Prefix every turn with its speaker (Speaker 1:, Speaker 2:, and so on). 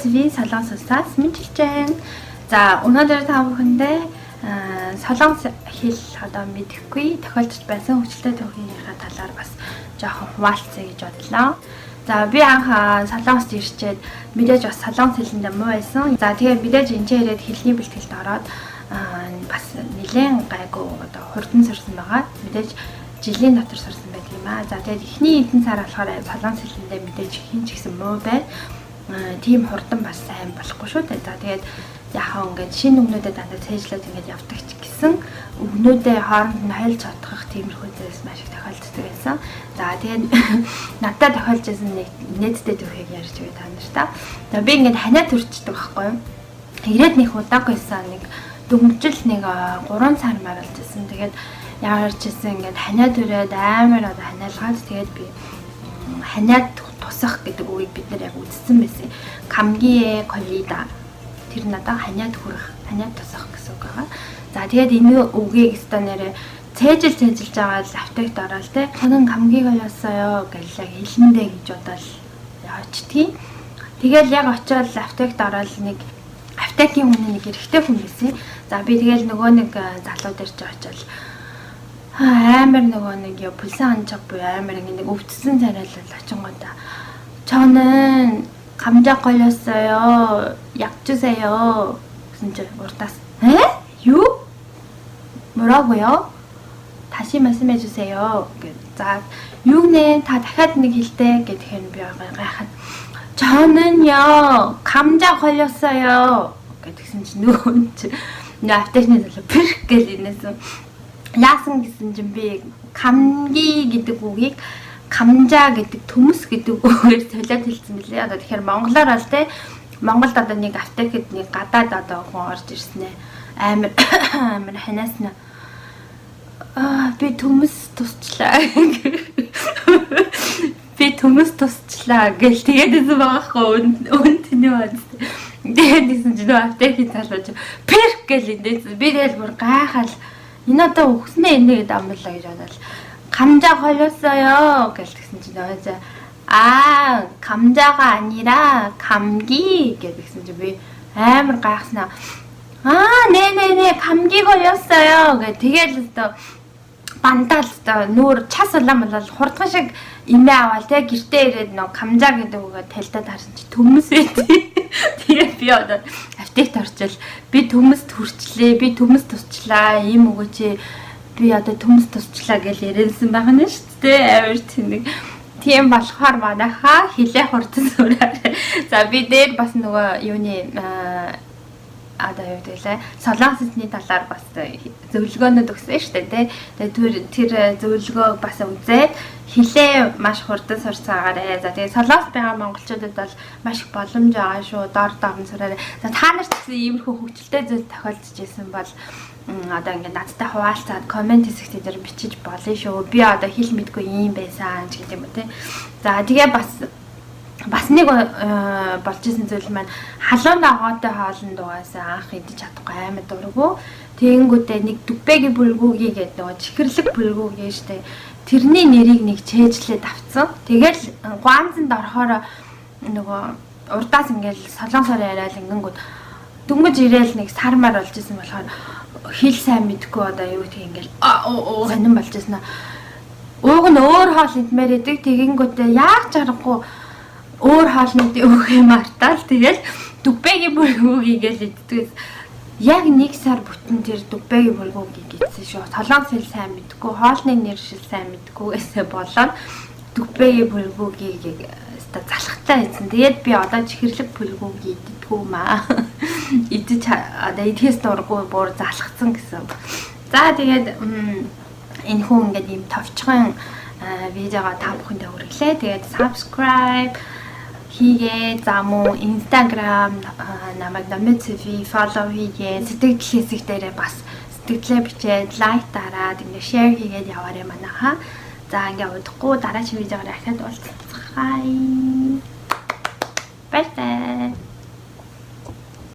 Speaker 1: TV Солонгос улсаас мэдчилж байна. За, өнөөдөр та бүхэндээ солонгос хэл одоо мэдэхгүй тохиолдож байсан хөгжилтэй түүхийнхээ талаар бас жоохон хуваалцъя гэж бодлоо. За, би анх Солонгост ирчээд мэдээж бас солонгос хэлэндээ муу байсан. За, тэгээд мэдээж энэ ч ирээд хэлний бэлтгэлд ороод бас нэлээд гайгүй одоо хурдан сурсан байгаа. Мэдээж жилийн дотор сурсан байдаг юм аа. За, тэгээд эхний хэдэн сар болохоор солонгос хэлэндээ мэдээж хэн ч гэсэн муу байна. Тийм хурдан бас сайн болохгүй шүү дээ. За, тэгээд яхаа ингээд шинэ үгнүүдэд дандаа цээжлээд ингээд явдаг ч гэсэн үгнүүдээ хооронд нь хойлж чадах тиймэрхүү зүйлс маш их тохиолддог байсан. За, тэгээд надад тохиолж байсан нэг инээдтэй түүхийг ярьж өгье та нартай. За, би ингээд ханиад төрчихдөг байхгүй юу? Ирээд нэг удаагүй байсан, нэг дөнгөжл нэг 3 сар маралж байсан. Тэгээд яагаар ч гэсэн ингээд ханиад төрөөд амар одоо ханиалгаад, тэгээд би ханиад тусах гэдэг үгийг бид нар яг үзсэн байсан. 감기에 걸리다. Тэр нь одоо ханиад хүрэх, ханиад тусах гэсэн үг байгаа. За, тэгээд энэ үгийг өстой нэрээ цээжил цээжилж байгаа л аптект ороод те "저는 감기 걸렸어요" гэж яг хэлэндээ гэж бодоод очдгийг. Тэгэл яг очиод аптект ороод нэг аптекийн хүний нэг эрэгтэй хүн байсан. За, би тэгэл нөгөө нэг залуу дээр чи очиод амар нөгөө нэг яа пулсан анчаг буюу амар ингэ нэг өвдсөн царайлал очингуудаа "저는 감자 걸렸어요. 약 주세요." гэсэн чи урдаас "에? юу? 뭐라고요? 다시 말씀해 주세요." За, "юу нэ, та дахиад нэг хэлдэ" гэхээр би гайхаад "저는요 감자 걸렸어요" гэдгсэн чинь нөгөө чи нөө аптечны залуу пэрх гэл инээсэн. Яасан гэсэн чинь би 감기 гэдэг үгийг 감자 гэдэг, төмөс гэдэг үгээр солиод хэлсэн мөлий. Одоо тэгэхээр монголоор бол те Монголд одоо нэг аптекэд нэг гадаад одоо хүн орж ирсэн ээ. Амар амар ханиасна. "Аа, би төмөс тусчлаа. Би төмөс тусчлаа" гэл тэгээд исэн байгаа хгүй өн тэний бааз. Тэгээд исэн чинь нөө аптекийн залуу чи пэрх гэл эндээс би тэгэл бүр гайхал энэ одоо өгснээ инээ гэдэг амлаа гэж бодоод "감자 걸렸어요" гэл тэгсэн чинь нөгөө за "아, 감자가 아니라 감기" гэдгсэн чинь би амар гайхснаа "아, 네네네, 감기 걸렸어요" гэ тэгэл өстө бантаал өстө нүүр час улаан болол хурдхан шиг имээ аваад те гэртээ ирээд нөө 감자 гэдэг үгээ талдаад харсан чи төмөс байт. Тэгээд би одоо аптект орчил "Би төмөс төрчлээ, би төмөс тусчлаа, ийм өгөөч, би одоо төмөс тусчлаа" гэж яриадсан байгаа нь шүү дээ. Амар тэнэг. Тийм болохоор манайхаа хилээ хурдан сураарай. За, би дээр бас нөгөө юуны одоо юу гэдэг лээ, солонгос хэлний талаар бас зөвлөгөөнүүд өгсөн шүү дээ тий. Тэгээд тэр зөвлөгөөг бас үзээд хилээ маш хурдан сурцаагаарэ. За, тэгээд Солонгос байгаа монголчуудад бол маш их боломж байгаа шүү. Дор дор нь сураарай. За, та нар ч гэсэн иймэрхүү хөгжилтэй зүйл тохиолдож исэн бол одоо ингээд надтай хуваалцаад comment хэсэгт дээр бичиж болно шүү. Би одоо хэл мэдгүй юм байсан ч гэдэг юм уу те. За, тэгээ бас нэг болж исэн зүйл маань халуун ногоотой хоолнд угаасаа анх идэж чадахгүй амар дургу. Тэгэнгүүтээ нэг 뚝배기 불고기 гэдэг нөгөө чихэрлэг 불고기 штэ. Тэрний нэрийг нэг чэйжлээд авцсан. Тэгэл гуанзанд орохоор нөгөө урдаас ингээл солонгосоор яриад ингэнгүүт дөнгөж ирээл нэг сар мар болж исэн болохоор хэл сайн мэдэхгүй одоо юу гэх ингээл аа сонирн болж исэн. Ууг нь өөр хоол идмээр идэг. Тэгэнгүүтээ яаж чаргагүй өөр хоолнуудын өгөх юм мартаал тэгэл 뚝배기 불고기 гэж иддэг. Яг нэг сар бүтэн тэр 뚝배기 불고기 гэсэн шүү. Солонгос хэл сайн мэдгүй, хоолны нэр шил сайн мэдгүй гэсэн болоод 뚝배기 불고기 өста залхтаа ийцэн. Тэгээд би одоо чихэрлэг 불고기 иддэггүй маа. Идэж одоо идэхээс дургүй бүр залхацсан гэсэн. За, тэгээд энэ хүн ингээд ийм товчхон видеого та бүхэндээ хүргэлээ. Тэгээд subscribe хийгээ, за, мөн Instagram намайг Номи TV follow хийгээ, сэтгэл хэсэг дээрээ бас сэтгэлээ бичээд like дараад ингээ share хийгээд яваарай манайхаа. За, ингээ удахгүй дараагийн видеогоор дахиад уулзцгаая. Баярлалаа.